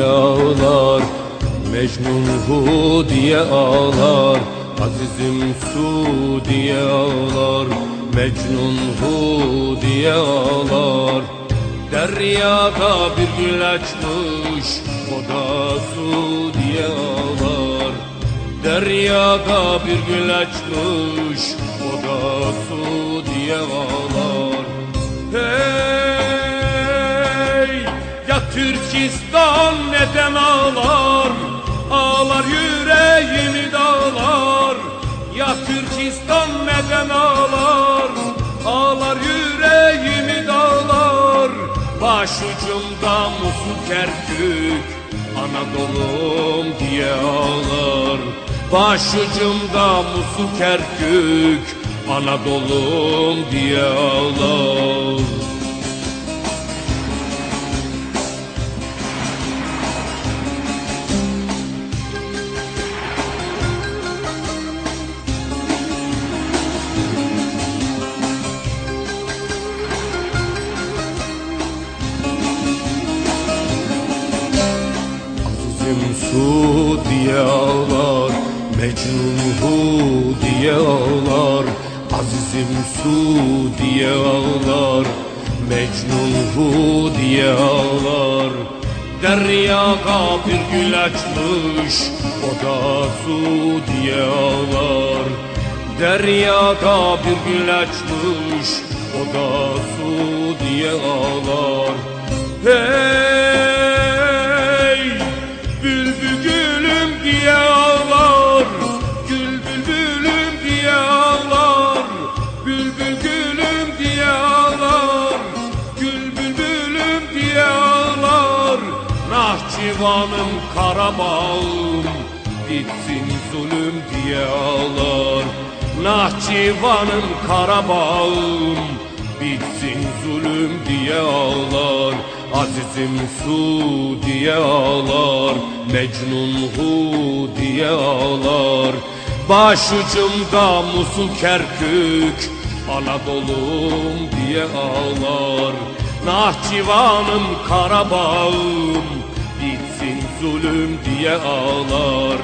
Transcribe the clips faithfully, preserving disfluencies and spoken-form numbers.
ئاغلار، مەجنۇن ھۇ دېيە ئاغلار، ئازىزىم سۇ دېيە ئاغلار، مەجنۇن ھۇ دېيە ئاغلار. دەريادا بىر گۈل ئاچمىش، ئۇدا سۇ دېيە ئاغلار. دەريادا بىر گۈل ئاچمىش، ئۇدا سۇ دېيە ئاغلار. ھەي! يا تۈركىستان نەدەن ئاغلار، ئاغلار يۈرەيىمنى داغلار. يا تۈركىستان نەدەن ئاغلار، ئاغلار يۈرەيىمنى داغلار. باشۇچۇمدا مۇسۇ كەركۈك، ئانادولۇم دېيە ئاغلار. باشۇچۇمدا مۇسۇ كەركۈك، ئانادولۇم دېيە ئاغلار. ئازىزىم سۇ دېيە ئاغلار، مەجنۇن ھۇ دېيە ئاغلار. ئازىزىم سۇ دېيە ئاغلار، مەجنۇن ھۇ دېيە ئاغلار. دەرياغا بىر گۈل ئاچمىش، ئۇدا سۇ دېيە ئاغلار. دەرياغا بىر گۈل ئاچمىش، ئۇدا سۇ دېيە ئاغلار. ھەي! بۈلبۈل گۈلۈم دېيە ئاغلار، گۈل بۈلبۈلۈم دېيە ئاغلار، بۈلبۈل گۈلۈم دېيە ئاغلار، گۈل بۈلبۈلۈم دېيە ئاغلار. ناخچىۋانىم قارا باغرىم، بىتسۇن زۇلۇم دېيە ئاغلار. ناخچىۋانىم قارا باغرىم، بىتسۇن زۇلۇم دېيە ئاغلار. ئازىزىم سۇ دېيە ئاغلار، مەجنۇن ھۇ دېيە ئاغلار. باشۇچۇمدا مۇسۇ كەركۈك، ئانادولۇم دېيە ئاغلار. ناخچىۋانىم قارا باغرىم، بىتسۇن زۇلۇم دېيە ئاغلار.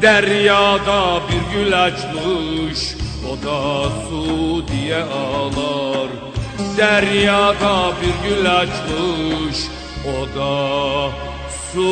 دەريادا بىر گۈل ئاچمىش، ئۇدا سۇ دېيە ئاغلار. دەريادا بىر گۈل ئاچمىش، ئۇدا سۇ